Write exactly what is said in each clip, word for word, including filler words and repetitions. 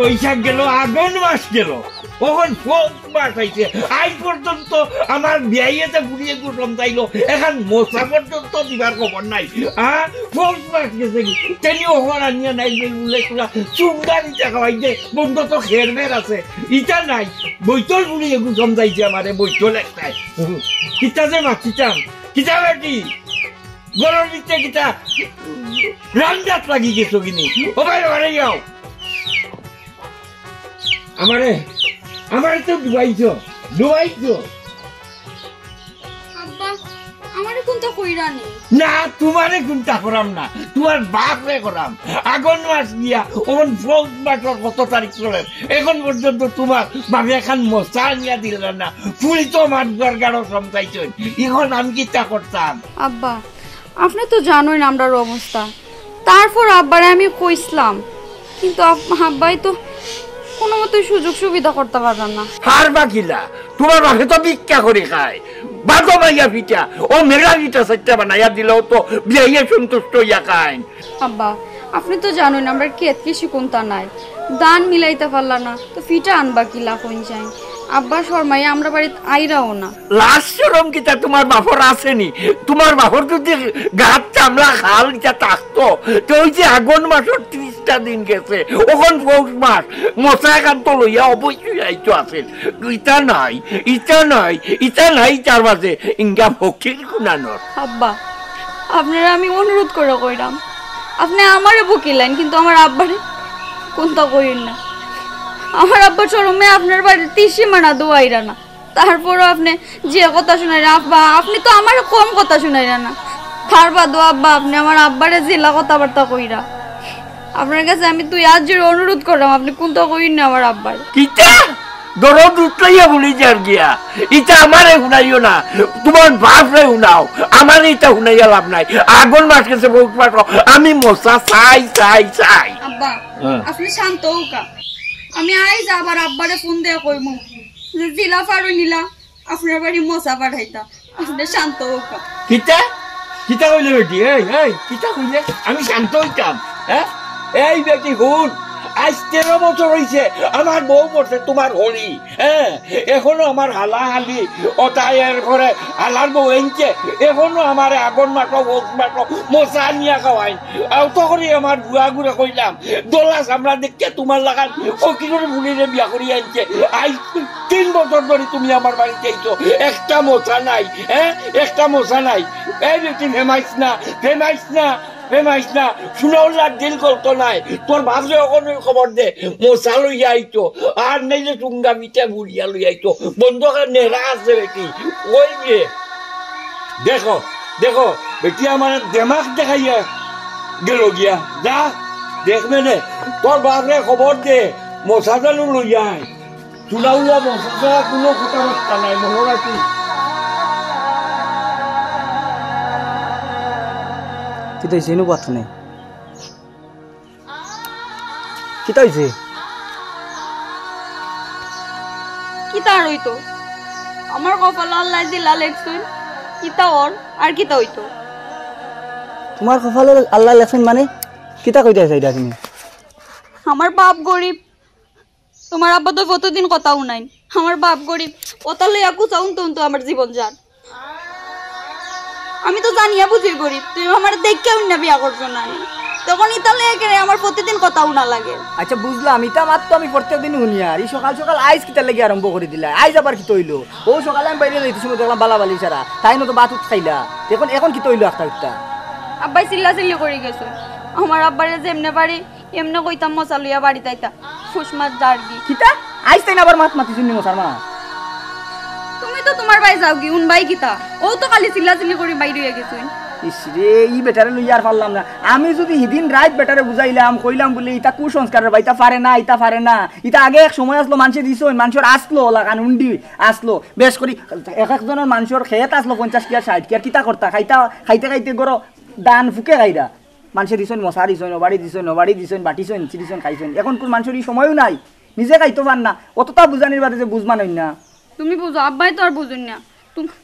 বৈশাখ গেল, আগন মাস গেল, অখন পৌষ মাস আইছে। আইজ পর্যন্ত আমার বিয়াইয়ে যে বুড়ি এগু সমজাইলো, এখান মশা পর্যন্ত দিবার খবর নাই। হ্যাঁ, পৌষ মাস গেছে কি? তেনি অখন আনিয়া নাই যে উল্লেখ করা, চুঙ্গারি টাকা পাইছে, বন্ধ তো খের বের আছে। ইটা নাই, বৈতল বুড়ি এগু সমজাইছে আমারে, বৈতল একটাই। কিতা যে মাতিতাম, কিতা বেটি? গরম দিতে কিতা? রান্দাত লাগি গেছো কিনি? ও ভাই, ওরে যাও। আমারে, আমারে তো ডুবাইছো, ডুবাইছো। আব্বা, আমারে কুন্তা কইরা নি। না, তুমারে কুন্তা করাম না, তুমার বাপরে করাম। আগন মাস গিয়া, অখন পৌষ মাসর কত তারিখ চলে? অখন পর্যন্ত তুমার বাপে এখান মশা আনিয়া দিলা না। ফুলি তো আমার দুয়ার গাড়ো সমজাইছইন। অখন আমি কিতা করতাম? আব্বা, আপনে তো জানইন আমরার অবস্থা। তারপর আব্বারে আমি কইছলাম, কিন্তু আব-, আব্বাই তো কুনুমতেই সুযোগ সুবিধা করতা পাররা না। পারবা কিলা? তুমার বাপে তো ভিক্ষা করি খায়। বাদো মাইয়া পিঠা, ও মেলা পিঠা চাইরটা বানাইয়া দিলেও তো বিয়াইয়ে সন্তুষ্ট অইয়া খাইন। আব্বা, আপনে তো জানইন আমরার খেত কৃষি কুন্তা নাই, ধান মিলাইতা পারলা না, তো পিঠা আনবা কিলা কইন চাইন? আব্বা শরমাইয়া আমরার বাড়িত আইরাও না। লাজ শরম কিতা তুমার বাপর আছে নি? তুমার বাপর যদি গাত চামড়া খাল ইটা থাকতো, তে অউ যে আগন মাসর ত্রিশটা দিন গেছে, অখন পৌষ মাস, মশা এখান তো লইয়া অবশ্যই আইতো আছিল। ইটা নাই, ইটা নাই, ইটা নাই, তার মাঝে ইঙ্গা ফকির কুনানর। আব্বা, আপনারে আমি অনুরোধ করি কইরাম, আপনে আমারে বকিলাইন, কিন্তু আমার আব্বারে কুন্তা কইন না। আমার আব্বা শরমে আপনার বাড়ির তিসি মানা দুয়াইরা না। তারপরও আপনে যে কথা শুনাইরা, আব্বা, আপনে তো আমারে কম কথা শুনাইরা না। তার বাদও আব্বা, আপনে আমার আব্বারে যেলা কথাবার্তা কইরা, আপনার কাছে আমি দুই আত জুড়ি অনুরোধ করলাম, আপনে কুন্তা কইন না আমার আব্বার। কিতা? দরদ উতলাইয়া বলি যার গিয়া। ইটা আমারে হুনাইও না, তুমার বাপরে হুনাও। আমারে ইটা হুনাইয়া লাভ নাই। আগন মাস গেছে, পৌষ মাস, আমি মশা চাই, চাই, চাই। আব্বা, হ্যাঁ। আপনে শান্ত অউক্কা। আমি আইজ আবার আব্বারে ফোন দিয়া কইমু যে জিলা ফারুই নিলা আপনার বাড়ি মশা পাঠাইতা। আপনে শান্ত অউক্কা। কিতা? কিতা কইলে বেটি? এই, এই, কিতা কইলে? আমি শান্ত অইতাম? হ্যাঁ? এই বেটি হুন, আইজ তেরো বছর অইছে আমার বউ মরছে তুমার হলি। হ্যাঁ? অখনো আমার হালা হালি, অতা এর পরে হালার বউ আনছে, অখনো আমারে আগন মাসো, পৌষ মাসো মশা আনিয়া খাওয়াইন। অত করি আমার বুয়াগুরে কইলাম, দলা চামড়া দেখিয়া তুমার লাখান ফকিরর ফুড়িরে বিয়া করি আনছে। আইজ তিন বছর ধরি তুমি আমার বাড়িত আইছো, একটা মশা নাই, হ্যাঁ, একটা মশা নাই। এই বেটি, ফেমাইস না, ফেমাইস না, ফেমাইস না, শুনাউল্লার দিল গলতো নায়। তোর বাপরে অখনই খবর দে, মশা লইয়া আইতো, আর নাইলে চুঙ্গা পিঠা বুড়িয়া লইয়া আইতো। বন্ধ কর, নেড়া আছে বেটি, ওই রে। দেখো, দেখো, বেটি আমার দেমাক দেখাইয়া গেল গিয়া। যা, দেখবে নে, তোর বাপরে খবর দে, মশা জানু লইয়া আয়। চুলাউলা মশা ছাড়া কুনু কথাবার্তা নাই, মনো রাখিস। কিতা অইছে? ইনো বাত নাই। কিতা অইছে? কিতা আর অইতো? আমার কপালো আল্লায় যেলা লেখছইন, কিতা অর, আর কিতা অইতো? তুমার কপালো আল্লায় লেখছইন মানে? কিতা কইতায় চাইরায় তুমি? আমার বাপ গরিব, তুমার আব্বা তো প্রতিদিন কথা হুনাইন। আমার বাপ গরিব, অতা লইয়া কুছা হুনতো হুনতো আমার জীবন যার। আমি তো জানিয়া বুঝিয়া গরিব, তুমি আমারে দেখিয়া হুনিয়া বিয়া করছো না নি। তখন ইতা লইয়া কেনে আমার প্রতিদিন কথা হুনা লাগে? আচ্ছা, বুঝলাম, ইতা মাত তো আমি প্রত্যেক দিন হুনিয়ার। ই সকাল সকাল আইজ কিতার লাগি আরম্ভ করি দিলায়? আইজ আবার কিতা অইলো? অউ সকালে আমি বাইরে যাইতে সময় দেখলাম বালা বালি ছাড়া, তাইন তো বাত উত খাইলা। অখন, অখন কিতা অইলো একটা উত্তা? আব্বায় চিল্লা চিল্লি করি গেছে। আমার আব্বারে যেমনে পারি এমনে কইতাম মশা লইয়া বাড়িত আইতা, ফুসমাত যারগি। কিতা? আইজ তাইন আবার মাত মাতিছইন নি মশার মা? তুমি তো তুমার বায় যাওগি, হুনবায় কিতা? অউ তো খালি চিল্লা চিল্লি করি বাইর অইয়া গেছইন। ইস রে, ই বেটারে লইয়া আর পারলাম না। আমি যুদি হিদিন রাইত বেটারে বুঝাইলাম, কইলাম বুলে, "ইতা কুসংস্কারর বা, ইতা পারে না, ইতা পারে না।" ইতা আগে এক সময় আছলো, মানষে দিছইন, মানষর আছলো অলাখান উন্ডি আছলো। বেশ করি এক একজনর মানষর খেত আছলো পঞ্চাশ কিয়ার, ষাইট কিয়ার, কিতা করতা? খাইতা, খাইতে খাইতে গরো ধান ফুকে খাইরা। মানষে দিছইন, মশা দিছইন, অবাড়ি দিছইন, অবাড়ি দিছইন, বাটিছইন, ছিটিছইন, খাইছইন। অখনকুর মানষর ই সময়ও নাই, নিজে খাইতো পার না। অততা বুঝানির বাদে যে বুঝবা নইন না। তুমি বুঝো, আব্বায় তো আর বুঝইন না। তুম-,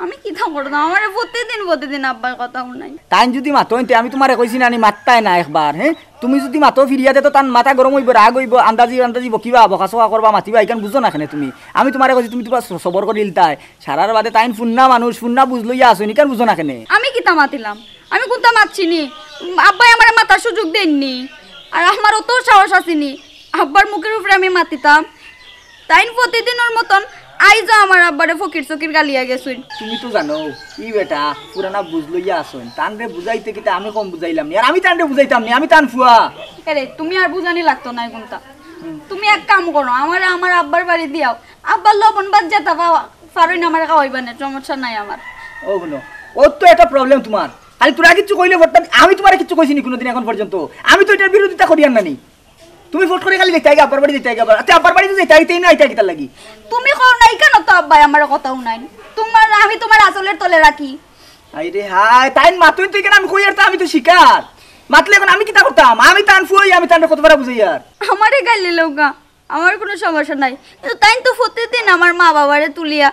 আমি কিতা করতাম? আমারে প্রতিদিন প্রতিদিন আব্বায় কথা হুনাইন। তাইন যুদি মাতইন তে আমি তুমারে কইছি না নি, মাততায় না একবার, হে? তুমি যুদি মাতো ফিরিয়া দে তো তান মাথা গরম অইবো, রাগ অইবো, আন্দাজি আন্দাজি বকিবা, বকাঝকা করবা, মাতিবা, ইখান বুঝো না কেনে তুমি? আমি তুমারে কইছি তুমি তুমার স-, সবর করি ইলতায়। সারার বাদে তাইন ফুন্না মানুষ, ফুন্না বুঝ লইয়া আছইন, ইখান বুঝো না কেনে? আমি কিতা মাতিলাম? আমি কুনতা মাতছি নি? উম, আব্বায় আমারে মাতার সুযোগ দেইন নি। আর আমার অত সাহস আছে নি আব্বার মুখের উপরে আমি মাতিতাম? তাইন প্রতিদিনর মতন আইজও আমার আব্বারে ফকির চকির গালিয়া গেছইন। তুমি তো জানো, ই বেটা পুরানা বুঝ লইয়া আছইন। তানরে বুঝাইতে কিতা আমি কম বুঝাইলাম নি? আর আমি তানরে বুঝাইতাম নি, আমি তান ফুয়া। এরে, তুমি আর বুঝানি লাগতো নায় কুনতা। হুম। তুমি এক কাম করো, আমারে আমার আব্বার বাড়ি দিয়াও। আব্বার লবণ ভাত যেতা পাওয়া, পারইন আমারে খাওয়াইবা নে, সমস্যা নাই আমার। ও হুনো, অর তো একটা problem তুমার। খালি তুরা কিচ্ছু কইলে পারতাম, আমি তুমারে কিচ্ছু কইছি নি কুনুদিন এখন পর্যন্ত? আমি তো ইটার বিরোধিতা করিয়ার না নি। তুমি ফট করি খালি যাইতায় গি, আব্বার বাড়ি যাইতায় গি, আবার। আতে আব্বার বাড়ি তো যাইতায় গি, তেই না আইতায় কিতার লাগি? তুমি কও নাই কেনে তো আব্বায় আমারে কথা হুনাইন? তুমার, আমি তুমার আঁচলের তলে রাখি। হায় রে হায়, তাইন মাতইন তো ইখান আমি কইয়ার তা আমি তো শিকার। মাতলে এখন আমি কিতা করতাম? আমি তান ফুয়া, আমি তানরে কত বড় বুঝাইয়ার। আমারে গাইল দিলাউক্কা, আমার কুনু সমস্যা নাই, কিন্তু তাইন তো প্রতিদিন আমার মা বাবারে তুলিয়া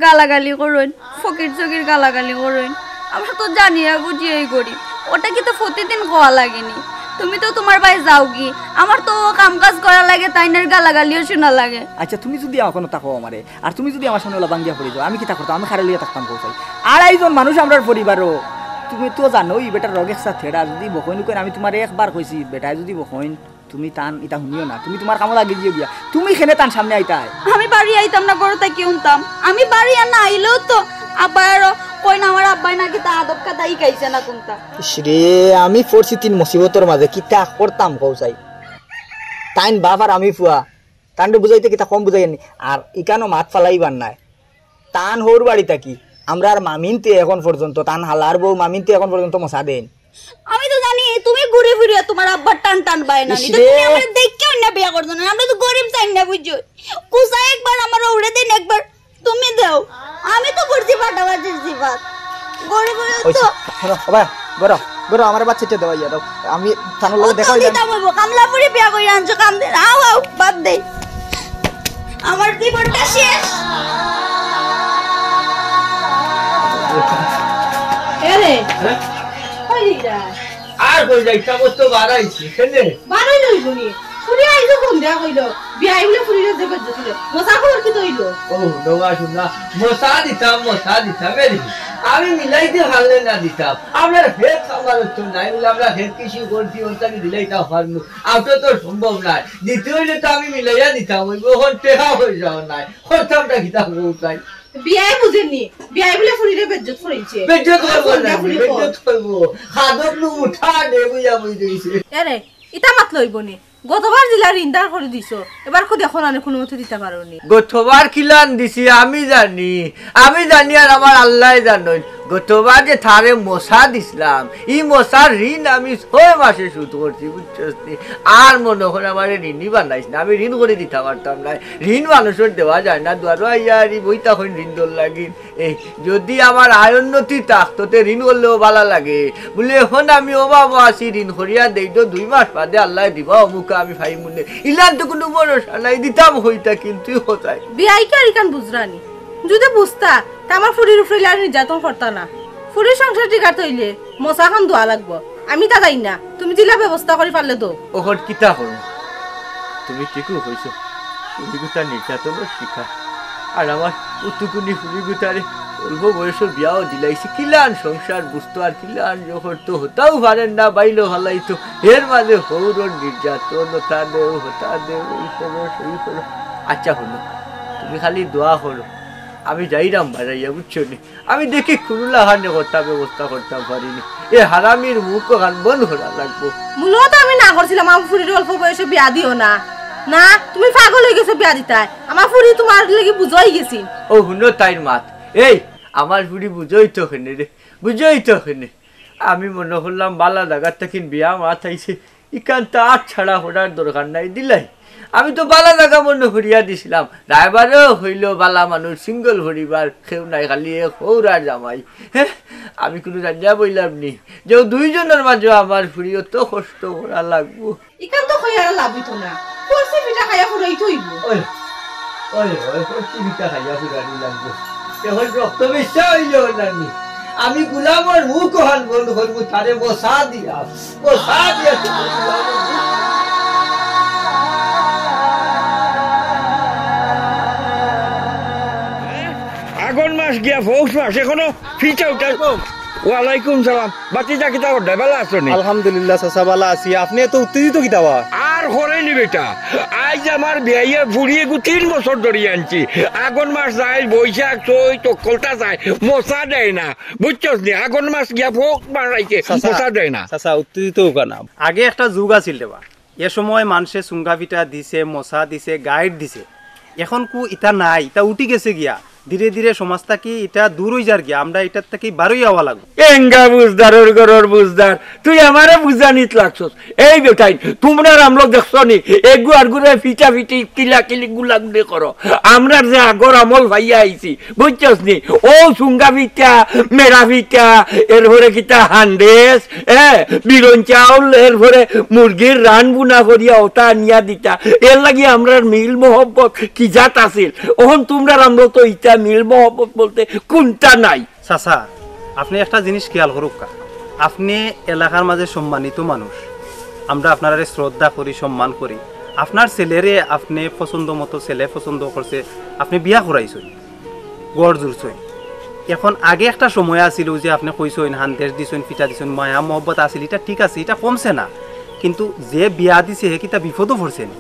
গালাগালি করইন, ফকির চকির গালাগালি করইন। আমরা তো জানিয়া বুঝিয়াউ করি, অটা কিতা প্রতিদিন কওয়া লাগে নি? তুমি তো তুমার বায় যাওগি, আমার তো কাম কাজ করা লাগে, তাইনর গালাগালিও হুনা লাগে। আচ্ছা, তুমি যুদি অখন থাকো আমারে, আর তুমি যুদি আমার সামনে অলা ভাঙ্গিয়া পড়ি যাও, আমি কিতা করতাম? আমি কারে লইয়া থাকতাম কও চাই? আড়াইজন মানুষ আমরার পরিবারো। তুমি তো জানো ই বেটার রগ একসা থেড়া, যুদি বকইন কইন, আমি তুমারে একবার কইছি, বেটায় যুদি বকইন, তুমি তান ইতা হুনিও না, তুমি তুমার কামো লাগি দিও গিয়া। তুমি কেনে তান সামনে আইতায়? আমি বাড়ি আইতাম না, ঘরো থাকি হুনতাম। আমি বাড়ি আর না আইলেও তো আব্বায় আরো কইন আমার আব্বায় নাকি তা আদব কায়দা হিকাইছে না কুনতা। ইস রে, আমি পড়ছি তিন মুসিবতর মাঝে, কিতা করতাম কও চাই? তাইন বাপ আর আমি ফুয়া, তানরে বুঝাইতে কিতা কম বুঝাইয়ার নি? আর ইখানো মাত ফালাইবার নায়। তান হউর বাড়ি থাকি আমরার মামিন্তে এখন পর্যন্ত, তান হালার বউ মামিন্তে এখন পর্যন্ত মশা দেইন। আমি তো জানি তুমি ঘুরি ফিরিয়া তুমার আব্বার টান টান বায় না নি। ইস রে। তুমি আমারে দেখিয়া অইন্য বিয়া করছো না, আমরা তো গরিব চাই না, বুঝছো? কুসা একবার আমার অউরে দেইন, একবার তুমি দেও। আমি তো বুঝছি ফাটাফাটির জিবাত। গরিব অইলে তো। অইছে, শোনো, ও ভাই, গরো, গরো, আমার বাচ্চাটা দেওয়া ইয়া দাও। আমি থানার লগে দেখা অইলে দিতাম অইবো, কামলা বুড়ি বিয়া করি আনছো, কাম দিন, আও, আও, বাদ দে। আমার জীবনটা শেষ। এরে, হ্যাঁ? কই যাইরা? আর কই যাইতাম, ও তো বাড়াইছি, কেনে? বাড়াই লইব নি? ফুরি আইজ ফোন দেয়া কইল, বিয়াই বলে ফুরিরে যে বেজ্জত দিল। মশা খবর কিতা অইল? ও, নওয়া শুনলা, মশা দিতাম, মশা দিতাম, এরে। আমি মিলাইতে পারলে না দিতাম। আমরা হেত আমার তো নাই, বলে আমরা হেত কিছু করছি, ওর তাকে দিলাইতাম পারবো। আর তো, তো সম্ভব নাই। দিতে অইলে তো আমি মিলাইয়া দিতাম, ওই ওখান টেকা পয়সাও নাই। করতাম না কিতা বলতাই? বিয়াই বুঝেননি, বিয়াই বলে ফুরিরে বেজ্জত করিছে। বেজ্জত করবো না, বেজ্জত করবো। খাদক নু উঠা দে, বুঝা বুঝ দিছে। এরে, ইতা মাত লইব নি? গতবার জিলা ঋণদার করি দিছো, এবার কো দেখো না, কোনো মতে দিতা পারো নি। গতবার কিলান দিছি আমি জানি, আমি জানি আর আমার আল্লায় জানইন। গতবার যে তারে মশা দিছলাম, ই মশার ঋণ আমি ছয় মাসে শোধ করছি, বুঝছস নি? আর মনে কর আমারে ঋণী বানাইস না, আমি ঋণ করি দিতা পারতাম না। ঋণ মানুষর দেওয়া যায় না, দুয়ারো আইয়া আর ই বইতা কইন ঋণ দর লাগিন। এই, যদি আমার আয় উন্নতি থাকতো, তে ঋণ করলেও বালা লাগে। বলে, এখন আমি অভাবো আছি, ঋণ করিয়া দেই তো, দুই মাস বাদে আল্লায় দিবা, অমুকা আমি পাইমুনে। ইলান তো কোনো ভরসা নাই, দিতাম কইতা, কিন্তু কোথায়? বিয়াই কি আর ইখান বুঝরা নি? যদি বুঝতা, তে আমার ফুরির উপরে ইলা নির্যাতন করতা না। ফুরির সংসার টিকাত অইলে মশাখান দোয়া লাগবো। আমি তা যাই না, তুমি দিলা ব্যবস্থা করি পারলে দো। ওহর কিতা করো? তুমি ঠিকও কইছো, ফুরিগুতা নির্যাতনর শিকার। আর আমার উতুকুনি ফুরিগুতারে অল্প বয়সে বিয়াও দিলাইছি, কিলান সংসার বুঝতো আর কিলান জোহর তো হতাও পারেন না, বাইলো ফালাইতো। এর মাঝে হৌরর নির্যাতন, হতা দেও, হতা দেও, এই করো, সেই করো। আচ্ছা, হুনো, তুমি খালি দোয়া করো, আমি যাইরাম বাড়াইয়া, বুঝছো নি? আমি দেখি কুনুলা খানে কথা ব্যবস্থা করতাম পারি নি। এ হারামির মুখ ওখান বন্ধ করা লাগবো। মূলত আমি না করছিলাম, আমার ফুরির অল্প বয়সে বিয়া দিও না। না, তুমি পাগল অই গেছো বিয়া দিতায়। আমার ফুরি তুমার লাগি বুঝা অই গেছি। ও হুনো তাইর মাত। এই, আমার ফুরি বুঝাই তো কেনে রে, বুঝাই তো কেনে। আমি মনে করলাম বালা জাগাত থাকি বিয়া মাত আইছে, ইখান তো আত ছাড়া করার দরকার নাই, দিলাই। আমি তো বালা জাগা মনে করিয়া দিছিলাম। ড্রাইভারেও কইলো বালা মানুষ, সিঙ্গল পরিবার, কেউ নাই, খালি এক হৌরার জামাই। হে, আমি কুনু জানিয়া বইলাম নি যে ও দুইজনর মাঝে আমার ফুরি অত কষ্ট করা লাগবো। ইখান তো কইয়া আর লাভ অইতো না, পড়ছি পিঠা খাইয়া ফুরাইতে অইবো। ওই, ওই, ওই, পড়ছি পিঠা খাইয়া ফুরানি লাগবো। এখন রক্ত মিশা হইল নানি। আমি গোলামর মুখ হান বন্ধ করবো, তারে মশা দিয়া, মশা দিয়া। আগন মাস গিয়া পৌষ মাস, এখনো ফিটা উঠা। ওয়ালাইকুম সালাম। বাতিজা, কিতা কররায়? ভালা আছো নি? আলহামদুলিল্লাহ চাচা, ভালা আছি। আপনে এত উত্তেজিত কিতা বা? আর করইন নি বেটা, আইজ আমার বিয়াইয়ে ফুড়ি এগু তিন বছর ধরি আনছি। আগন মাস যায়, বৈশাখ, চৈত, অকলতা যায়, মশা দেয় না, বুঝছস নি? আগন মাস গিয়া পৌষ মাস আইছে, চাচা, মশা দেয় না। চাচা, উত্তেজিত অউক্কা না। আগে একটা যুগ আছিল রে বা, এ সময় মানষে চুঙ্গা ফিটা দিছে, মশা দিছে, গাইড দিছে। এখন কু ইতা নাই, ইতা উঠি গেছে গিয়া। ধীরে ধীরে সমাজ থাকি ইতা দূর অই যার গিয়া, আমরা ইতার থাকি বারই আওয়া লাগবো। এঙ্গা বুঝদারর ঘরর বুঝদার, তুই আমারে বুঝানিত লাগছস। এই বেটাইন, তুমরার আমলো দেখছো নি? এগু আরগুরে ফিটা ফিটি, কিলা কিলি, গুলা গুলি করো। আমরার যে আগর আমল পাইয়া আইছি, বুঝছস নি? অউ চুঙ্গা ফিটা, মেড়া ফিটা, এরপরে কিতা হান্ডেস, এ, বিরন চাউল, এরপরে মুরগির রান বুনা করিয়া অতা আনিয়া দিতা। এরলাগি আমরার মিল মহব্বত কি জাত আছিল। অখন তুমরার আমলো তো ইতা মিল মহব্বত বলতে কুন্তা নাই। চাচা, আপনে একটা জিনিস খিয়াল করউক্কা। আপনে এলাকার মাঝে সম্মানিত মানুষ, আমরা আপনারারে শ্রদ্ধা করি, সম্মান করি। আপনার ছেলেরে আপনে পছন্দ মতো ছেলে পছন্দ করছে, আপনে বিয়া করাইছইন, ঘর জুড়ছইন। এখন আগে একটা সময় আছিল, অউ যে আপনে কইছইন, হান্দেশ দিছইন, ফিটা দিছইন, মায়া মহব্বত আছিল, ইটা ঠিক আছে, ইটা কমছে না। কিন্তু যে বিয়া দিছে, হে কিতা বিপদো পড়ছে নি?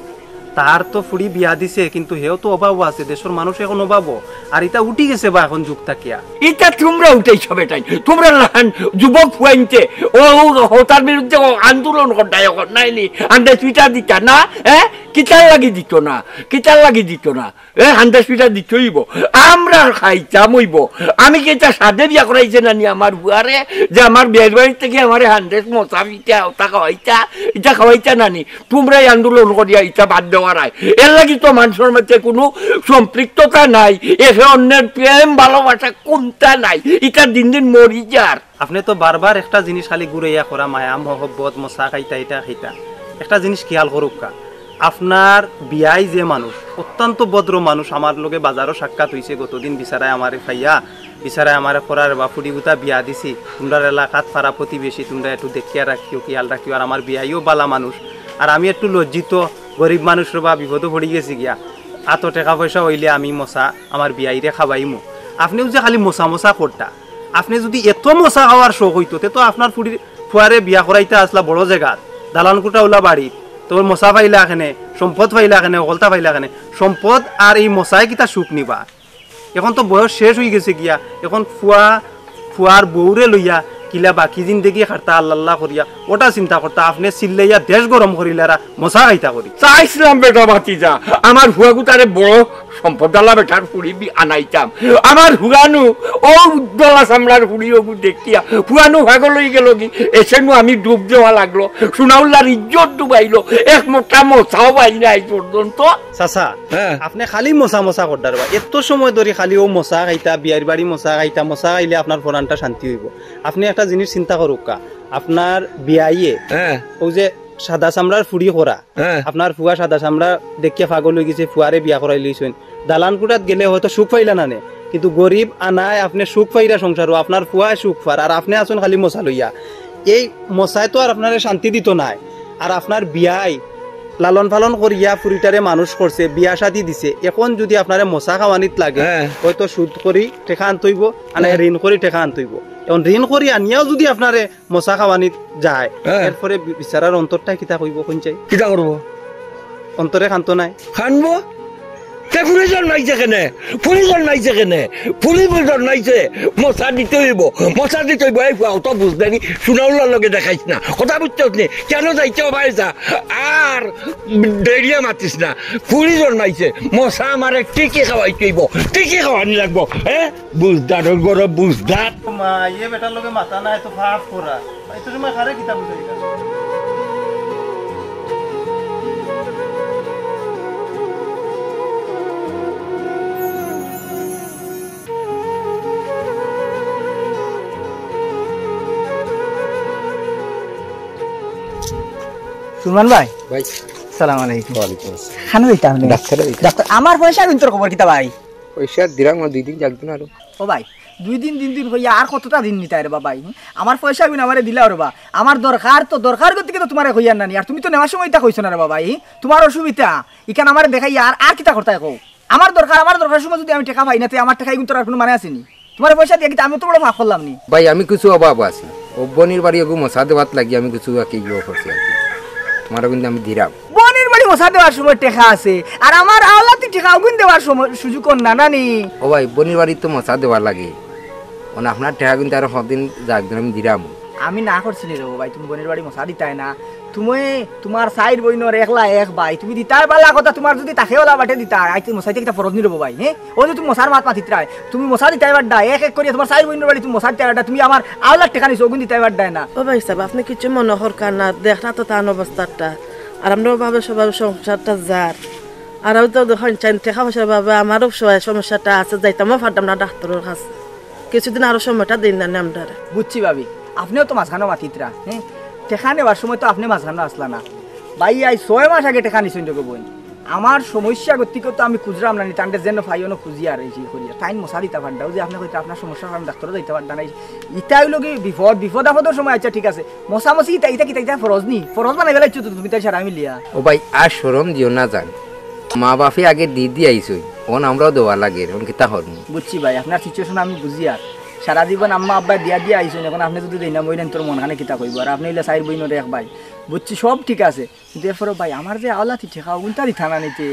তার তো ফুড়ি বিয়া দিছে, কিন্তু হেও তো অভাবো আছে, দেশর মানুষ এখন অভাবো। আর ইতা উঠি গেছে বা এখন যুগ থাকিয়া। ইতা তুমরা উঠাইছো বেটাইন, তুমরার লাখান যুবক পুয়াইন্তে, অউ, অউ, হতার বিরুদ্ধে অউ আন্দোলন কররায় এখন, নায় নি? হান্দেশ ফিটা দিতা না, হ্যাঁ? কিতার লাগি দিত না? কিতার লাগি দিত না? এ, হান্দেশ ফিটা দিতে অইবো। আমরা খাইতাম অইবো। আমি কিতা সাধে বিয়া করাইছে না নি আমার ফুয়ারে, যে আমার বিয়ার বাড়িত থাকি আমারে হান্দেশ মশা ফিটা অতা খাওয়াইতা, ইতা খাওয়াইতা না নি? তুমরাই আন্দোলন করিয়া ইতা বাদ দেওয়ার আয়। এরলাগি তো মানষর মাঝে কুনু সম্পৃক্ততা নাই, একে অন্যের প্রেম ভালোবাসা কুন্তা নাই, ইতা দিন দিন মরি যার। আপনে তো বারবার একটা জিনিস খালি ঘুরাইয়া করা, মায়া মহব্বত, মশা খাইতা, ইটা খাইতা। একটা জিনিস খিয়াল করউক্কা, আপনার বিয়াই যে মানুষ, অত্যন্ত ভদ্র মানুষ, আমার লগে বাজারো সাক্ষাৎ অইছে গতদিন, বিচারায় আমারে পাইয়া, বিচারায় আমারে করার বা ফুড়িগুতা বিয়া দিছি, তুমরার এলাকাত পাড়া প্রতিবেশী, তুমরা একটু দেখিয়া রাখিও, খিয়াল রাখিও, আর আমার বিয়াইও ভালা মানুষ, আর আমি একটু লজ্জিত, গরিব মানুষ রে বা, বিপদো পড়ি গেছি গিয়া, আতো টেকা পয়সা অইলে আমি মশা আমার বিয়াইরে খাবাইমু। আপনেও যে খালি মশা মশা করতা, আপনে যুদি এত মশা খাওয়ার শখ অইতো, তে তো আপনার ফুড়ির, ফুয়ারে বিয়া করাইতা আছলা বড় জেগাত, দালান কুটা উলা বাড়িত, তো মশা পাইলা কেনে, সম্পদ পাইলা কেনে, অকলতা পাইলা কেনে? সম্পদ আর এই মশায় কিতা সুখ নিবা? এখন তো বয়স শেষ অই গেছে গিয়া, এখন ফুয়া, ফুয়ার বউরে লইয়া কিলা বাকি জিন্দেগি কাটতা আল্লাহ আল্লাহ করিয়া, অটা চিন্তা করতা। আপনে চিল্লাইয়া দেশ গরম করিলারা, মশা খাইতা করি। চাইছলাম বেটা ভাতিজা, আমার ফুয়াগুতারে বড় সম্পদআলা বেটার ফুড়ি বি-, আনাইতাম। আমার ফুয়ানু, অউ দলা চামড়ার ফুড়ি অগু দেখিয়া, ফুয়ানু পাগল অই গেল গি, এসে নু আমি ডুব দেওয়া লাগলো। সুনাউল্লার ইজ্জত ডুবাইলো, এক মোটা মশাও পাই নাই পর্যন্ত। চাচা, হ্যাঁ। আপনে খালি মশা মশা করতার বা, এত সময় ধরি খালি অউ মশা খাইতা, বিয়ার বাড়ি মশা খাইতা, মশা খাইলে আপনার পরানটা শান্তি অইবো। আপনে একটা জিনিস চিন্তা করউক্কা, আপনার বিয়াইয়ে, হ্যাঁ। অউ যে সাদা চামড়ার ফুড়ি করা, হ্যাঁ। আপনার ফুয়া সাদা চামড়া দেখিয়া পাগল অই গেছে, ফুয়ারে বিয়া করাই লইছইন। দালান কুটাত গেলে হয়তো সুখ পাইলা না নে, কিন্তু গরিব আনায় আপনে সুখ পাইরা সংসারো, আপনার ফুয়ায় সুখ পার, আর আপনে আছইন খালি মশা লইয়া। এই মশায় তো আর আপনারে শান্তি দিত নায়। আর আপনার বিয়াই লালন পালন করিয়া ফুড়িটারে মানুষ করছে, বিয়া শাদি দিছে, এখন যুদি আপনারে মশা খাওয়ানিত লাগে, হ্যাঁ। হয়তো সুদ করি টেকা আনতে অইবো, আর না হ্যাঁ। ঋণ করি টেকা আনতে অইবো। এখন ঋণ করি আনিয়াও যুদি আপনারে মশা খাওয়ানিত যায়, হ্যাঁ। এরপরে বি-, বিচারার অন্তরটায় কিতা কইবো, কইন চাই? কিতা করবো? অন্তরে কানতো নায়? কানবো? তে ফুড়ি জন্মাইছে কেনে? ফুড়ি জন্মাইছে কেনে? ফুড়ি বু-, জন্মাইছে, মশা দিতে অইবো, মশা দিতে অইবো। এই ফুয়া, অত বুঝ দেনি, সুনাউল্লার লগে দেখাইস না, কথা বুঝছস নি? কেন যাইতে হবে যা, আর ডেরিয়া মাতিস না। ফুড়ি জন্মাইছে, মশা আমারে টিকি খাওয়াইতে অইবো, টিকি খাওয়ানি লাগবো, হ্যাঁ? বুঝদারর ঘরো বুঝদার। মা, ইয়ে বেটার লগে মাথা নাই তো ফাফ করা। এত সময় কারে কিতা বুঝাইলা? সুরমান ভাই। ভাই। সালাম আলাইকুম। ওয়ালাইকুম আসসালাম। খানো দিতে আপনি? ডাক্তারে দিতে। ডাক্তার, আমার পয়সা কিন্তু খবর কিতা ভাই? পয়সা দিরাম, আর দুই দিন যাক দিন আরো। ও ভাই, দুই দিন, তিন দিন কইয়া আর কতটা দিন নিতায় রে বা ভাই? হুম? আমার পয়সাগুন আমারে দিলাও রে বা। আমার দরকার তো, দরকার গতিকে তো তুমারে কইয়ার না নি। আর তুমি তো নেওয়ার সময় ইতা কইছো না রে বা ভাই। হুম? তুমার অসুবিধা, ইখান আমারে দেখাইয়া আর, আর কিতা করতায় কও? আমার দরকার, আমার দরকার সময় যুদি আমি টেকা পাই না, তে আমার টেকা ইগুন তোর আর কুনু মানে আছে নি? তুমারে পয়সা দিয়া কিতা আমি অত বড় পাপ করলাম নি? ভাই, আমি কিছু অভাব আছি। ও বইনর বাড়ি এগু মশা দেওয়াত লাগি আমি কিছু আর কি ইয়ে করছি আর কি। তুমারে কিন্তু আমি দিরাম। বইনর বাড়ি মশা দেওয়ার সময় টেকা আছে, আর আমার আওলাতি টেকা অগুন দেওয়ার সময় সুযোগ কর না, না নি? ও ভাই, বইনর বাড়ি তো মশা দেওয়া লাগে। মানে আপনার টেকা কিন্তু আরো কদিন যাক দিন আমি দিরাম। আমি না করছি নি রে ও ভাই, তুমি বইনর বাড়ি মশা দিতায় না। তুমি, তুমার চাইর বইনর একলা এক ভাই, তুমি দিতায় বালা কথা, তুমার যুদি থাকে ওলা বাটে দিতায়, আইতে মশাইতে কিতা ফরজ নি রে ও ভাই, হ্যাঁ? ও যে তুমি মশার মাত মাতিত্রায়, তুমি মশা দিতায় পারডা, এক এক করিয়া তুমার চাইর বইনর বাড়ি তুমি মশা দিতায় পারডা, তুমি আমার আওলার টেকা নিছো, অগুন দিতায় পারডায় না। ও ভাই সাব, আপনে কিচ্ছু মনো করকা না, দেখরা তো তান অবস্থাটা। আর আমরাও ভাবে সবার সংসারটা যার। আর আমি তো দেখইন চাইন টেকা পয়সার ভাবে আমারও সবাই সমস্যাটা আছে, যাইতামও পারতাম না ডাক্তারর কাছে। কিছুদিন আরো সময়টা দিন না আমরারে। বুঝছি ভাবি, আপনেও তো মাঝখানো মাতিত্রা, হ্যাঁ? টেকা নেওয়ার সময় তো আপনে মাঝখানো আসলা না। ভাই, আইজ ছয় মাস আগে টেকা নিছইন রে গো বইন। আমার সমস্যা গতিকে তো আমি খুঁজরাম না নি, তানরে যেন পাই অনো খুঁজি আর এই যে করিয়া। তাইন মশা দিতা পারডা, ও যে আপনে কইতা আপনার সমস্যার কারণে ডাক্তারও যাইতা পারডা না। ইতা অইলো কি বিপদ, বিপদ আপদর সময়, আচ্ছা ঠিক আছে। মশামশি ইতা, ইতা কিতা, ইতা ফরজ নি? ফরজ বানাই ফেলাইছো তো তুমি তাই সারা মিলিয়া। ও ভাই, আর শরম দিও না জান। মা বাপে আগে দি দি আইছইন, অখন আমরাও দেওয়া লাগে, অখন কিতা করমু? বুঝছি ভাই, আপনার situation আমি বুঝিয়ার। সারা জীবন আম্মা আব্বায় দিয়া দিয়া আইছইন, অখন আপনে যুদি দেইন না, মইলেন তোর মন খানে কিতা কইবো? আর আপনে অইলা চাইর বইনর এক ভাই। বুঝছি, সব ঠিক আছে। কিন্তু এরপরও ভাই, আমার যে আওলাতি টেকা, অগুনতা দিতা না নি তে।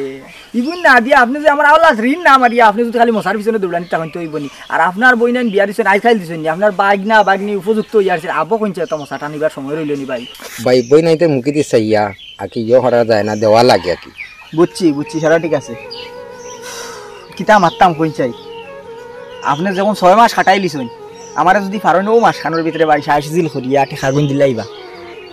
ইগুন না দিয়া আপনে যে আমার আওলাত ঋণ না মারিয়া, আপনে যুদি খালি মশার পিছনে দৌড়ানি, তখন তো অইবো নি। আর আপনার বইনাইন বিয়া দিছইন, আইজ কাইল দিছইন নি। আপনার বাইগনা, বাইগনি উপযুক্ত অইয়ার, আবো কইনছে এত মশা টানিবার সময় রইলো নি ভাই। ভাই, বইনাইতে মুখেদি চাইয়া, আর কি ইয়ে করা যায় না, দেওয়া লাগে আর কি। বুঝছি, বুঝছি, সারা ঠিক আছে। কিতা মাততাম কইন চাই, আপনে যখন ছয় মাস খাটাইলিছইন, আমারে যুদি পারইন অউ মাসখানর ভিতরে ভাই সাহায্য করিয়া টেকাগুন দিলাইবা।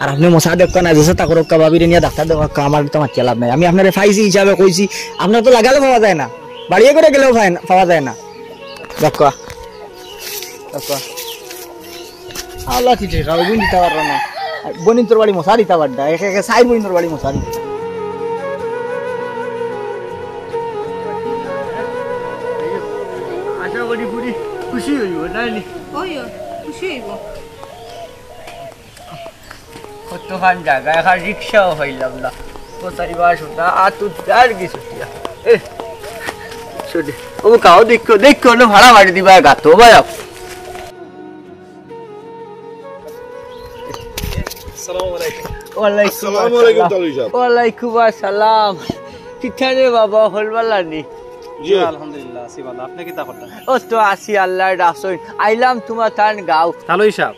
আর আপনে মশা দেখউক্কা না, যেছা তা করউক্কা, ভাবিরে নিয়া ডাক্তার দেখউক্কা, আমার তো মাতিয়া লাভ নাই। আমি আপনারে পাইছি হিসাবে কইছি, আপনারে তো লাগালে পাওয়া যায় না, বাড়িয়ে করে গেলেও পায় না, পাওয়া যায় না। দেখউক্কা, দেখউক্কা। আল্লাহ, ঠিক আছে, খাওয়া গুণ দিতা পাররা না। আর বইনর বাড়ি মশা দিতা পাররা, একে একে চাইর বইনর বাড়ি মশা দিতা। আশা করি ফুরি খুশি অইবো, তাই নি? ওই, ওই, খুশি অইবো। কতখান জাগা, এখান রিক্সাও পাইলাম না। কোথায় বা সুতা, আত উদ্ধার কি ছুটিয়া। এ, ছুটি। ও, কাও দেখো, দেখো, না ভাড়া বাড়ি দিবা, গাতো ভাই। আসসালামু আলাইকুম। ওয়ালাইকুম আসসালামু আলাইকুম, আসসালাম। তালুই সাহেব। ওয়ালাইকুম আসসালাম। কিতা রে বাবা, হকল ভালা নি? জি। আলহামদুলিল্লাহ, আছি ভালা। আপনে কিতা কররা? ও তো আছি, আল্লায় রাখছইন। আইলাম তুমার তান গাঁও। তালুই সাহেব,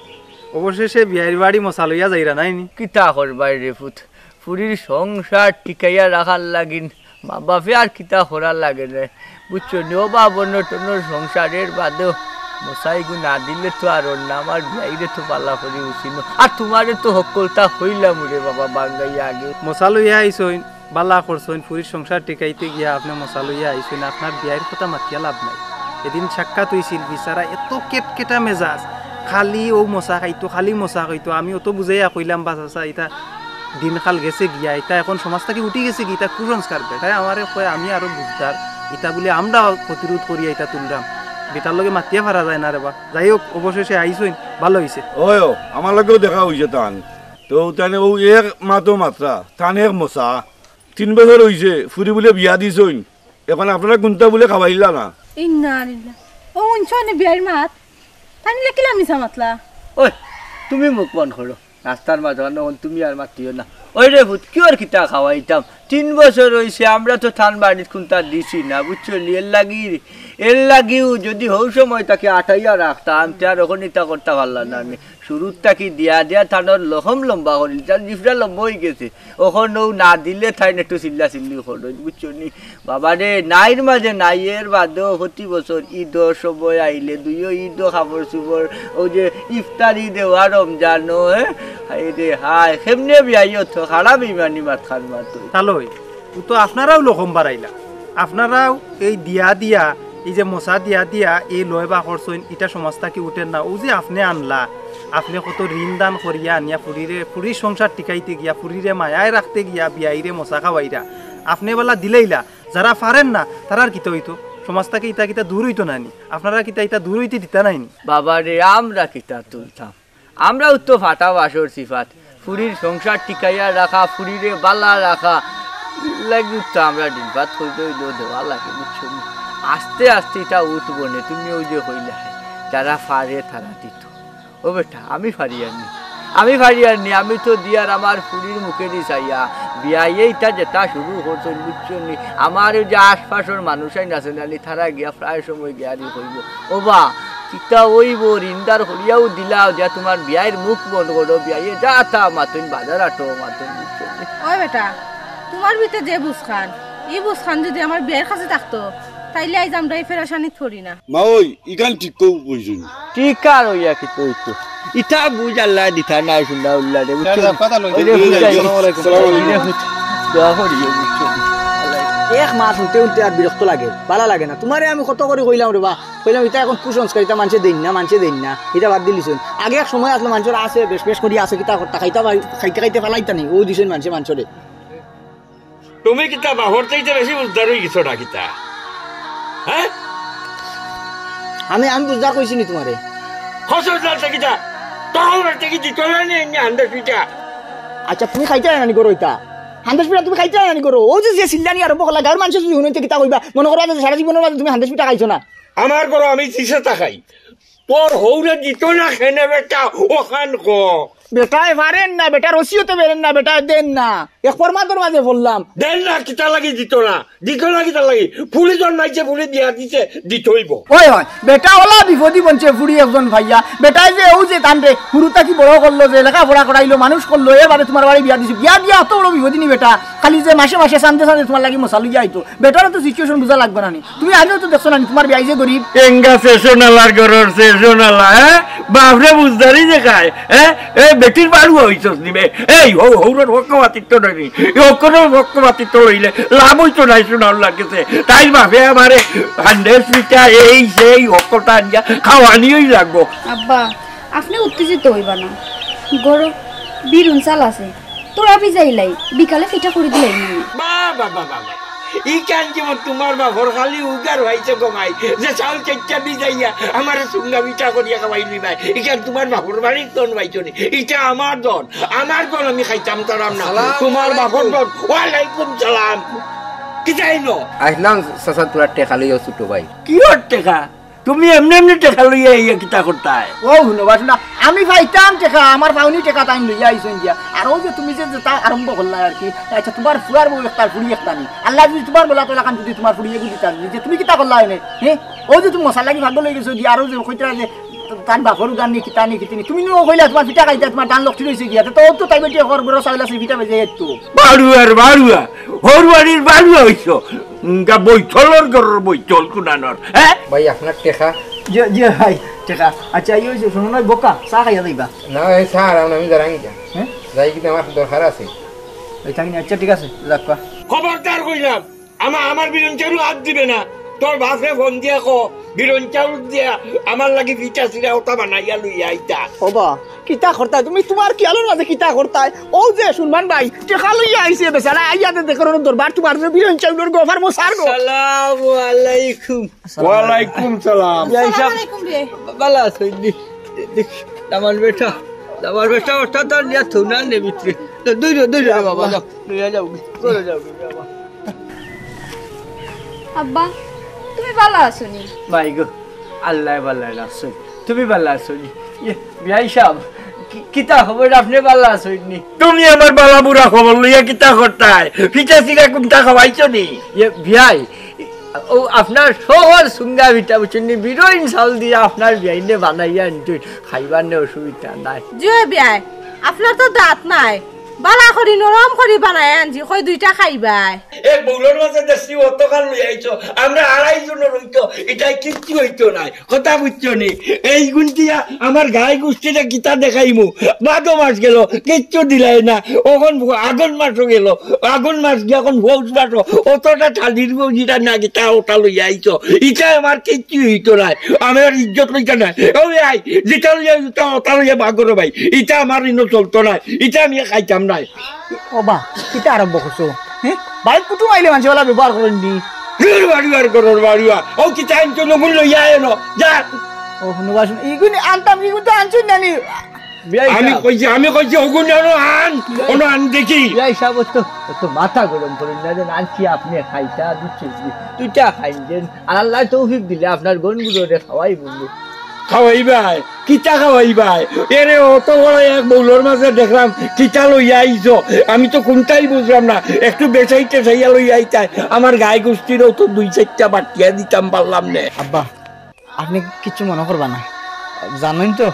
অবশেষে বিয়াইর বাড়ি মশা লইয়া যাইরা নায় নি? কিতা করবায় রে পুত, ফুরির সংসার টিকাইয়া রাখার লাগিন মা বাপে আর কিতা করার লাগে রে, বুঝছো নি? অভাব অনটনর সংসারর বাদেও মশাইগু না দিলে তো আর অর না, আমার বিয়াইরে তো ভালা করি উচিনো। আর তুমারে তো হকলতা কইলাম রে বাবা, বাঙ্গাইয়া আগে। মশা লইয়া আইছইন, ভালা করছইন, ফুরির সংসার টিকাইতে গিয়া আপনে মশা লইয়া আইছইন, আপনার বিয়াইর কথা মাতিয়া লাভ নাই। এদিন সাক্ষাৎ অইছিল, বিচারা এত কেটকেটা মেজাজ, খালি অউ মশা খাইতো, খালি মশা খাইতো। আমি অত বুঝাইয়া কইলাম, বা চাচা, ইতা দিনকাল গেছে গিয়া, ইতা এখন সমাজ থাকি উঠি গেছে গি, ইতা কুসংস্কার। বেটায় আমারে কয় আমি আরো বুঝদার, ইতা বুলে আমরা প্রতিরোধ করিয়া ইতা তুলরাম। বেটার লগে মাতিয়া পারা যায় না রে বা। যাই হউক, অবশেষে আইছইন, ভালা অইছে। ওয়, আমার লগেও দেখা অইছে তান। তো তানে অউ এক মাতো মাতরা, তান এক মশা। তিন বছর অইছে, ফুরি বুলে বিয়া দিছইন। এখন আপনারা কুন্তা বুলে খাওয়াইলা না। ইন্না লিল্লাহ। ও হুনছো নি বিয়াইর মাত? তাইন লেখিলা মিছা মাতলা। ওই, তুমি মুখ বন্ধ করো। রাস্তার মাঝে অখন তুমি আর মাতিও না। ওই রে পুত, কিওর কিতা খাওয়াইতাম? তিন বছর অইছে, আমরা তো তান বাড়িত কুন্তা দিছি না, বুঝছো নি? এর লাগি, এর লাগিউ যদি হউ সময় থাকি আটাইয়া রাখতাম, তে আর অখন ইতা করতা পারলা না নি। শুরুর থাকি দিয়া দিয়া তানর লহম লম্বা করিল, তান জিফরা লম্বা অইগেছে। অখন অউ না দিলে তাইন একটু চিল্লা চিল্লি করইন, বুঝছো নি? বাবা রে, নাইর মাঝে নাই, এর বাদেও প্রতি বছর ইদর সময় আইলে দুইও ইদো কাপড় চুপড়, অউ যে ইফতারি দেওয়া রমজানো, হে? হায় রে হায়, কেমনে বিয়াইও তো খারাপ ইমানি মাতখান মাতো। তালই, অউ তো আপনারাউ লহম বাড়াইলা। আপনারাউ এই দিয়া দিয়া, এই যে মশা দিয়া দিয়া এই লয় বা করছইন, ইটা সমাজ থাকি উঠের না। অউ যে আপনে আনলা, আপনে কত ঋণ দান করিয়া আনিয়া ফুরিরে, ফুরির সংসার টিকাইতে গিয়া, ফুরিরে মায়ায় রাখতে গিয়া, বিয়াইরে মশা খাওয়াইরা, আপনে বালা দিলাইলা। যারা পারের না, তারার কিতা অইতো? সমাজ থাকি ইতা কিতা দূর অইতো নায় নি? আপনারা কিতা ইতা দূর অইতে দিতা নায় নি? বাবা রে, আমরা কিতা তুলতাম? আমরাও তো ফাটা বাসর সিফাত। ফুড়ির সংসার টিকাইয়া রাখা, ফুড়িরে বালা রাখা, লাগি তো আমরা দিন ভাত অইলে অইলেও দেওয়া লাগে, বুঝছো নি? আস্তে আস্তে ইটা উঠবো নে, তুমি অউ যে কইলা, যারা ফারে তারা দিত। ও বেটা, আমি ফারিয়ার নি, আমি ফারিয়ার নি, আমি তো দিয়ার আমার ফুড়ির মুখেদি চাইয়া, বিয়াইয়ে ইতা যেতা শুরু করছইন, বুঝছো নি? আমার অউ যে আশপাশর মানুষ আইন আছে নানি, তারা গিয়া প্রায় সময় গিয়ারি কইবো, "ও বা, কিতা অইবো, রিন্দার করিয়াউ দিলাও, যা তুমার বিয়াইর মুখ বন্ধ করো, বিয়াইয়ে যা তা মাতইন, বাজার আটো মাতইন", বুঝছো নি? ওই বেটা, তুমার ভিতরে যে বুঝখান, ই বুঝখান যুদি আমার বিয়াইর কাছে থাকতো, তাইলে আইজ আমরা ই পেরেশানিত পড়ি না। মা ওই, ইখান ঠিক কও কইছইন। ঠিক আর অইয়া কিতা অইতো? ইতা বুঝ আল্লায় দিতা নায়, সুন্নাউল্লাহ রে, বুঝছো? কথা লই। ওই রে, এই, এই, হুজাই। এই, আসসালামু আলাইকুম। ওই রে, হুজ-, দোয়া করি, বুঝছো? এক মাত হুনতে হুনতে আর বিরক্ত লাগে, বালা লাগে না। তুমারে আমি কত করি কইলাম রে বা, কইলাম, "ইতা এখন কুসংস্কার, ইতা মানষে দেইন না, মানষে দেইন না, ইতা বাদ দিলিছইন।" আগে এক সময় আছলো মানষর আছে, বেশ বেশ করি আছে, কিতা করতা, খাইতা পাই-, খাইতে খাইতে ফালাইতা নি, অউ দিছইন মানষে মানষরে। তুমি কিতা বাপর চাইতে বেশি বুঝদার অই গেছো না কিতা? হ্যাঁ? আমি, আমি বুঝদার কইছি নি তুমারে? খসর জানতে কিতা? তখন রাতে কি দিত না নি এমনি হান্দেশ পিঠা? আচ্ছা, তুমি খাইতে নানি করো ইতা? হান্দেশ পিঠা তুমি খাইতে নানি করো? অউ যে, যে চিল্লানি আরম্ভ করলা, গাঁওর মানষে যুদি হুনইন তে কিতা কইবা? মনো করবা যে সারা জীবনর মাঝে তুমি হান্দেশ পিঠা খাইছো না। আমার ঘরো আমি চিসা তা খাই। তোর হউরে দিত না কেনে বেটা, অখান ক। বেটায় পারেন না, বেটার ওসিয়তে বেরেন না, বেটায় দেন না। এক ফরমাদর মাঝে পড়লাম। দেন না, কিতা লাগি দিত না? দিত না কিতা লাগি? ফুড়ি জন্মাইছে, ফুড়ি বিয়া দিছে, দিত অইবো। ওই, ওই, বেটা অলা বিপদি বনছে, ফুড়ি একজন পাইয়া। বেটায় যে অউ যে তানরে হুরু থাকি বড় করলো, যে লেখাপড়া করাইলো, মানুষ করলো, এর বাদে তুমার বাড়ি বিয়া দিছে। বিয়া দিয়া অত বড় বিপদি নি বেটা। খালি যে মাসে মাসে চান্দে চান্দে তুমার লাগি মশা লইয়া আইতো। বেটারও তো situation বুঝা লাগবো না নি? তুমি আগেও তো দেখছো না নি, তুমার বিয়াই যে গরিব। এঙ্গা সেশনালার ঘরর সেশনালা, হ্যাঁ? বাপরে বুঝদারি যে খায়, হ্যাঁ? এ বেটির বাড়ুয়া অইছস নি বে? এই হউ, হউরর হক মাতিত নায় নি। এই হকর হক মাতিত লইলে লাভ অইতো নায়, সুনাউল্লার গেছে। তাইর বাপে আমারে হান্দেশ পিঠা, এই সেই হকলতা আনিয়া খাওয়ানিউ লাগবো। আব্বা, আপনে উত্তেজিত অইবা না। ঘরো বিরুন চাল আছে। তোরা ভিজাইলাই, বিকালে পিঠা করি দিলাই নি। বাহ, বাহ, বাহ, বাহ, বাহ। ইখান যেমন তুমার বাপর খালি উগার অইছে গো মাই, যে চাউল চাইট্টা ভিজাইয়া আমারে চুঙ্গা পিঠা করিয়া খাওয়াইলি ভাই। ইখান তুমার বাপর বাড়ির ধন পাইছো নি। ইটা আমার ধন, আমার ধন আমি খাইতাম পারতাম না। আসসালামু তুমার বাপর আলাইকুম। ধন। ওয়ালাইকুম সালাম। কিতা অইলো? আইলাম চাচা, তুমার টেকা লইয়া ছোট ভাই। কিওর টেকা? তুমি এমনে এমনে টেকা লইয়া আইয়া কিতা করতায়? ও হুনো বা হুনো, আমি পাইতাম টেকা, আমার পাওনি টেকা তাইন লইয়া আইছইন গিয়া। আর অউ যে তুমি যে যেতা আরম্ভ করলায় আর কি, আচ্ছা, তুমার ফুয়ার বউ একটা, ফুড়ি একটা নি। আল্লায় যুদি তুমার বেলা তোলা কান যুদি তুমার ফুড়ি এগু দিতা নি, যে তুমি কিতা করলায় এনে? হে? অউ যে তুমি মশার লাগি পাগল অই গেছো গিয়া, আর অউ যে কইতরা যে তান বাপর উগার নি, কিতা নি, কিতা নি। তুমি নু কইলা তুমার পিঠা খাইতা, তুমার ধান লকটি রইছে গিয়া। তে অউ তো তাইবে টেকা ঘরো চাউল আছে, পিঠা বাজে এত। বাড়ুয়ার বাড়ুয়া। হউর বাড়ির বাড়ুয়া অইছো। উম, গা বৈঠলর ঘরর বৈঠল কুনানর, হ্যাঁ? ভাই, আপনার টেকা। জি, জি ভাই, টেকা। আচ্ছা, ই অইছে, হুনো না, বকা, চা খাইয়া যাইবা। না, এই চা আর আমি যারাম গিয়া। হ্যাঁ? যাই কিন্তু আমার দরকার আছে। এই থাকি নি, আচ্ছা, ঠিক আছে, যাউক্কা। খবরদার কইলাম, আমা-, আমার বিরন চাউলো আত দিবে না। তোর বাপরে ফোন দিয়া ক, বিরন চাউল দিয়া আমার লাগি পিঠা চিরা অতা বানাইয়া লইয়া আইতা। ও বা, কিতা করতায় তুমি? তুমার খিয়ালর মাঝে কিতা করতায়? অউ যে সুলমান ভাই টেকা লইয়া আইছে বেচারা, আইয়া দে দেখো ওর দরবার, তুমার যে বিরন চাউলর গফ আর মশার গফ। আসসালামু আলাইকুম। ওয়ালাইকুম সালাম। ইয়া, ইসা-, আসসালামু আলাইকুম রে। বালা আছইন নি? দামান বেটা, দামান বেটা, অটা তো নিয়া থুনা নে ভিতরে। দুই রে, দুই রে বাবা, যাও, লইয়া যাও, চলে যাও, বাবা। আব্বা, তুমি বালা আছো নি? মাই গো, আল্লায় বালা রাখছইন। তুমি বালা আছো নি? ইয়ে, বিয়াই সাব, কি-, কিতা খবর? আপনে বালা আছইন নি? তুমি আমার বালা বুরা খবর লইয়া কিতা করতায়? পিঠা চিরা কুনতা খাওয়াইছো নি? ইয়ে, বিয়াই, অউ আপনার সহজ সুঙ্গা পিঠা বুঝছইন নি? বিরইন চাউল দিয়া আপনার বিয়াইনে বানাইয়া আনছইন। খাইবার নে অসুবিধা নাই। জি অয় বিয়াই, আপনার তো দাঁত নাই। বালা করি নরম করি বানাইয়া আনছি, কই দুইটা খাইবায়। এক বউলর মাঝে দেখছি অতখান লইয়া আইছো, আমরা আড়াই জনর অইতো, ইটায় কিচ্ছু অইতো নায়। কথা বুঝছো নি? এইগুন দিয়া আমার গাই গুষ্টিরে কিতা দেখাইমু? ভাদো মাস গেল, কিচ্ছু দিলায় না। অখন আগন মাসও গেল, আগন মাস গিয়া অখন পৌষ মাসও। অতটা থালির বউ যেটা না কিতা অটা লইয়া আইছো, ইটায় আমার কিচ্ছু অইতো নায়, আমার ইজ্জত লইতা নায়। ও ভাই, যেটা লইয়া আইছো, অটা লইয়া বাগরো ভাই, ইটা আমার ইনো চলতো নায়, ইটা আমি খাইতাম নায়। ও বা, কিতা আরম্ভ করছো? হ্যাঁ? বাড়িত কুটুম আইলে মানষে অলা ব্যবহার করইন নি? তোর বাড়ুয়ার ঘরর বাড়ুয়া। ও কিতা আনছো, নগুন লইয়া আয় না। যা। ও, হুনো বা, হুনো, ইগুন আনতাম, ইগুন তো আনছইন না নি। বিয়াই আমি সাব। কইছি, আমি কইছি, ওগুন আনো আন। বিয়াই অনো আন দেখি। বিয়াই সাব, অত, অত মাথা গরম করইন না, যেন আর কি আপনে খাইতা, দুধ চুষি, দুইটা খাইন যেন। আর আল্লায় তৌফিক দিলে আপনার গনগুলোরে খাওয়াই বলবো। খাওয়াইবায়? কিতা খাওয়াইবায়? এরে অত বড় এক বউলর মাঝে দেখলাম, কিতা লইয়া আইছো? আমি তো কুনটাই বুঝলাম না। একটু বেচাই টেচাইয়া লইয়া আইতায়, আমার গাই গুষ্টিরও তো দুই চাইরটা বাটিয়া দিতাম পারলাম নে। আব্বা, আপনে কিচ্ছু মনো করবা না, জানইন তো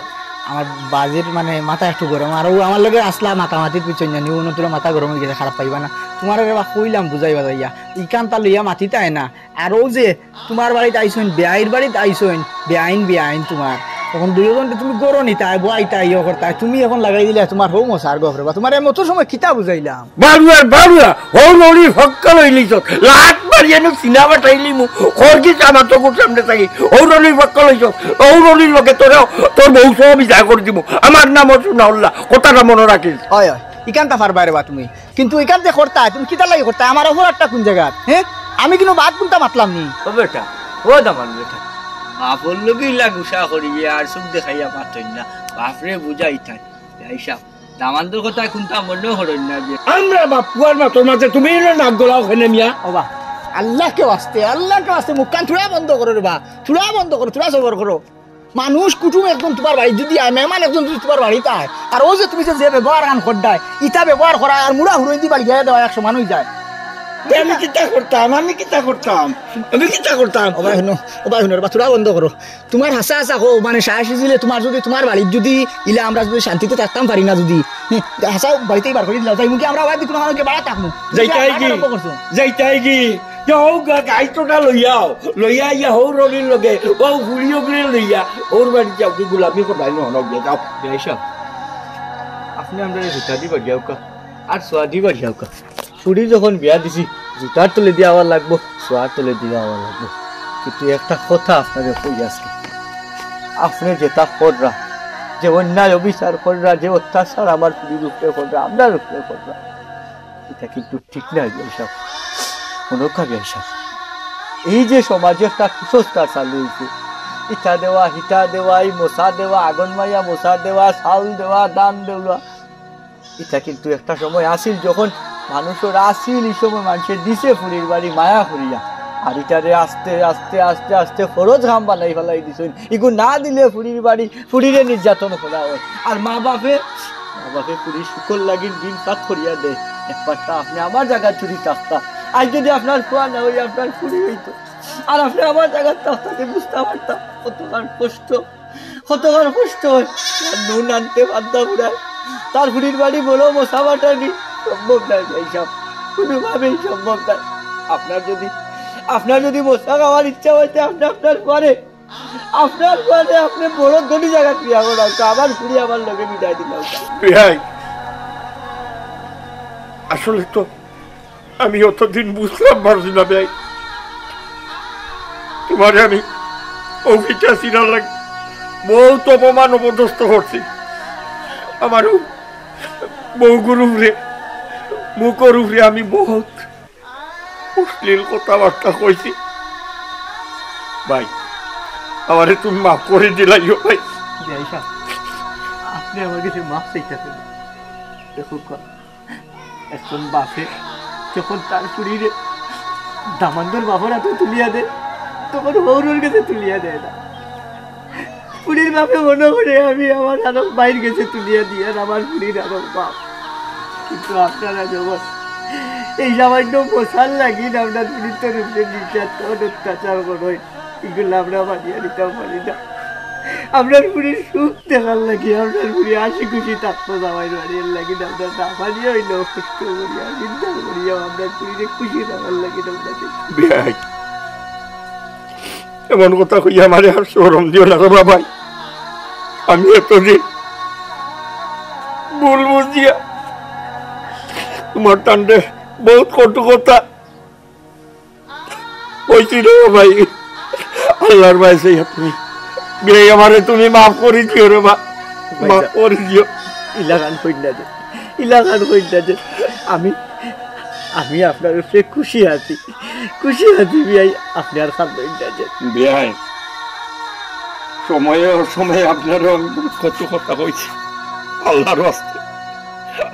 আমার বাজির মানে মাথা একটু গরম, আর ও আমার লগে আছলা মাতামাতিত, বুঝছইন নি, ও নতুন মাথা গরম অইগেছে, খারাপ পাইবা না। তুমারে রে বা কইলাম বুঝাইয়া বাজাইয়া, ইখানতা লইয়া মাতিতায় না। আর ও যে তুমার বাড়িত আইছইন, বেয়াইর বাড়িত আইছইন, বেআইন বেআইন তুমার। অখন দুইওজনরে তুমি গরো নিতায়, বওয়াইতায়, ইয়ে করতায়, তুমি অখন লাগাই দিলায় তুমার হউ মশার গফ রে বা। তুমারে আমি অত সময় কিতা বুঝাইলাম? বাড়ুয়ার বাড়ুয়া, হউ রুড়ি ফক্কল অইলিছস। লাত মারি এনু সিনা বাটাইলিমু। খরগিস আমার চকুর সামনে থাকি। হউ রুড়ি ফক্কল অইছস। হউ রুড়ির লগে তোরে, তোর বউ সহ বিদায় করি দিমু। আমার নাম সুনাউল্লাহ। কথাটা মনো রাখিস। অয়, অয়। ইখানতা পারবায় রে বা তুমি। কিন্তু ইখান যে করতায়, তুমি কিতার লাগি করতায়? আমার অপরাধটা কুন জাগাত? হে? আমি কিন্তু বাদ কুনতা মাতলাম নি। ও বেটা, ও দামান বেটা। বাপর লগে ইলা গুসা করিবে আর চউখ দেখাইয়া মাতইন না। বাপরে বুঝাইতায়। বিয়াই সাব, দামান্দর কথা কুনতা মনো করইন না যে। আমরা বাপ পুয়ার মাতর মাঝে তুমি ইনো নাক গলাও কেনে মিয়া? ওবা, আল্লাহকে ওয়াস্তে, আল্লাহকে ওয়াস্তে মুখখান থুড়া বন্ধ করো রে বা, থুড়া বন্ধ করো, থুড়া সবর করো। মানুষ কুটুম একজন তুমার বাড়িত যুদি আয়, মেহমান একজন যুদি তুমার বাড়িত আয়, আর ও যে তুমি যে, যে ব্যবহারখান কররায়, ইতা ব্যবহার করা আর মুড়া হুরইন্দি বাড়ি গিয়া দেওয়া এক সমান অইযায়। তে আমি কিতা করতাম? আমি কিতা করতাম? আমি কিতা করতাম? ওবা হুনো, ওবা হুনো রে বা, থুড়া বন্ধ করো। তুমার হাছা হাছা কও, মানে, সাহস দিলে তুমার যুদি, তুমার বাড়িত যুদি ইলা আমরা যুদি শান্তিতে থাকতাম পারি না যুদি, হে, হাছা বাড়িত থাকি বার করি দিলাও, তাই মুখে আমরা বাড়িত কুনু কারণে বাড়া থাকমু। যাইতায় কি? আরম্ভ করছো। যাইতায় কি? যাও গা, গাইতটা লইয়াও, লইয়া আইয়া হউ রুড়ির লগে, ও ফুড়ি ওগুরে লইয়া, হউর বাড়িত যাও, কি গুলামি করবায় না, অনো গিয়া যাও। বিয়াই সাব, আপনে আমরারে জুতা দি বাড়িয়া উকা, আর সোয়া দি বাড়িয়া উকা। ফুড়ি যখন বিয়া দিছি, জুতার তলে দিয়া আওয়া লাগবো, সোয়ার তলে দিয়া আওয়া লাগবো। কিন্তু একটা কথা আপনারে কই আজকে, আপনে যেটা কররা, যে অন্যায় অবিচার কররা, যে অত্যাচার আমার ফুড়ির উপরে কররা, আমরার উপরে কররা, ইটা কিন্তু ঠিক নায় বিয়াই সাব। মনো রাখবা বিয়াই সাব, এই যে সমাজে একটা কুসংস্কার চালু অইছে, ইটা দেওয়া, হিটা দেওয়া, এই মশা দেওয়া, আগুন মাইয়া মশা দেওয়া, চাউল দেওয়া, ধান দেওয়া, ইটা কিন্তু একটা সময় আছিল, যখন মানুষর আছিল, ই সময় মানষে দিছে ফুড়ির বাড়ি মায়া করিয়া। আর ইটারে আস্তে আস্তে আস্তে আস্তে ফরজ কাম বানাই ফালাই দিছইন। ইগু না দিলে ফুড়ির বাড়ি, ফুড়িরে নির্যাতন করা অয়। আর মা বাপে, মা বাপে ফুড়ির সুখর লাগি দিন রাত করিয়া দেয়। একবার তা আপনে আমার জাগাত যুদি থাকতা, আইজ যুদি আপনার ফুয়া না অই আপনার ফুড়ি অইতো, আর আপনে আমার জাগাত থাকতা, তে বুঝতা পারতা কতখান কষ্ট। কতবার কষ্ট অয়, তার নুন আনতে বান্দা ফুরায়, তার ফুড়ির বাড়ি বড় মশা বাটানি, সম্ভব নায় বিয়াই সাব, কুনুভাবেই সম্ভব নায়। আপনার যুদি, আপনার যুদি মশা খাওয়ার ইচ্ছা অয় তে আপনে আপনার ফুয়ারে, আপনার ফুয়ারে আপনে বড় ধনী জাগাত বিয়া করাউক্কা, আমার ফুড়ি আমার লগে বিদায় দিলাউক্কা। বিয়াই, আসলে তো আমি অতদিন বুঝতাম পারছি না বিয়াই, তুমারে আমি অউ ভিটা চিনার লাগি বউত অপমান অপদস্থ করছি। আমারও বউগুর উপরে, মুখর উপরে আমি বউত অশ্লীল কথাবার্তা কইছি। ভাই, আমারে তুমি মাফ করি দিলাইও ভাই। বিয়াই সাব, আপনে আমার গেছে মাফ চাইতাছেন। দেখো, একজন বাপে যখন তার ফুড়িরে দামান্দর বাপর আতো তুলিয়া দেয়, তখন হউরর গেছে তুলিয়া দেয় না। ফুড়ির বাপে মনো করে আমি আমার আরক ভাইর গেছে তুলিয়া দিয়ার, আমার ফুড়ির আরক বাপ। কিন্তু আপনারা যখন এই সামান্য মশার লাগি আপনার ফুড়ির উপরে নির্যাতন, অত্যাচার করইন, ইগুলা আমরা মানিয়া নিতাম পারি না। আপনার ফুড়ির সুখ দেখার লাগি, আপনার ফুড়ি হাসি খুশি থাকতো জামাইর বাড়ি, এর লাগি আমরা না মানিয়া অইলেও কষ্ট করিয়া, চিন্তা করিয়া আপনার ফুড়িরে খুশি রাখার লাগি আমরা দেখি। বিয়াই, এমন কথা কইয়া আমারে আর শরম দিও না রে বাবাই। আমি এতদিন ভুল বুঝিয়া তুমার তানরে বউত কটু কথা কইছি রে ভাই, আল্লাহর ভাই, সেই তুমি বিয়াই আমারে তুমি মাফ করি দিও রে বা, মাফ করি দিও। ইলাখান কইন না যে, ইলাখান কইন না যে, আমি আমি আপনার উপরে খুশি আছি, খুশি আছি বিয়াই, আপনি আর কান্দইন না যে। বিয়াই, সময়ে অসময়ে আপনারও আমি কত কথা কইছি, আল্লাহর ওয়াস্তে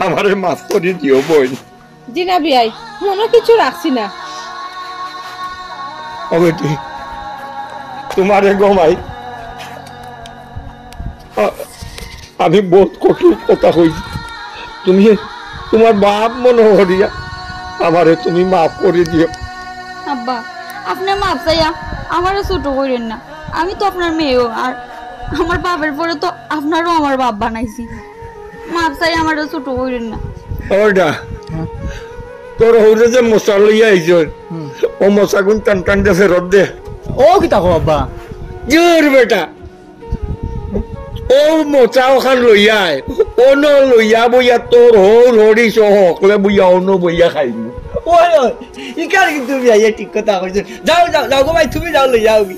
আমারে মাফ করি দিও বইন। জি না বিয়াই, মনো কিছু রাখছি না। ও বেটি, তোমারে গো মাই, আ-, আমি বউত কঠোর কথা কইছি। তুমি তোমার বাপ মনো করিয়া আমারে তুমি মাফ করি দিও। আব্বা, আপনে মাফ চাইয়া আমারে ছোট কইরেন না। আমি তো আপনার মেয়েও, আর আমার বাপের পরে তো আপনারও আমার বাপ বানাইছি। মাফ চাই, আমারে ছোট কইরেন না। ওটা, তোর হৌরে যে মশা লইয়া আইছইন, হুম। ও মশাগুন টান টান দে ফেরত দে। ও কিতা কও আব্বা? জোর বেটা, ও মশা ওখান লইয়া আয়, অনো লইয়া বইয়া তোর হৌর হরি সহ হকলে বইয়া অনো বইয়া খাইমু। ওই, ওই, ইকার কিন্তু বিয়াই ঠিক কথা কইছইন। যাও, যাও, যাও গো ভাই, তুমি যাও, লইয়া আওগি।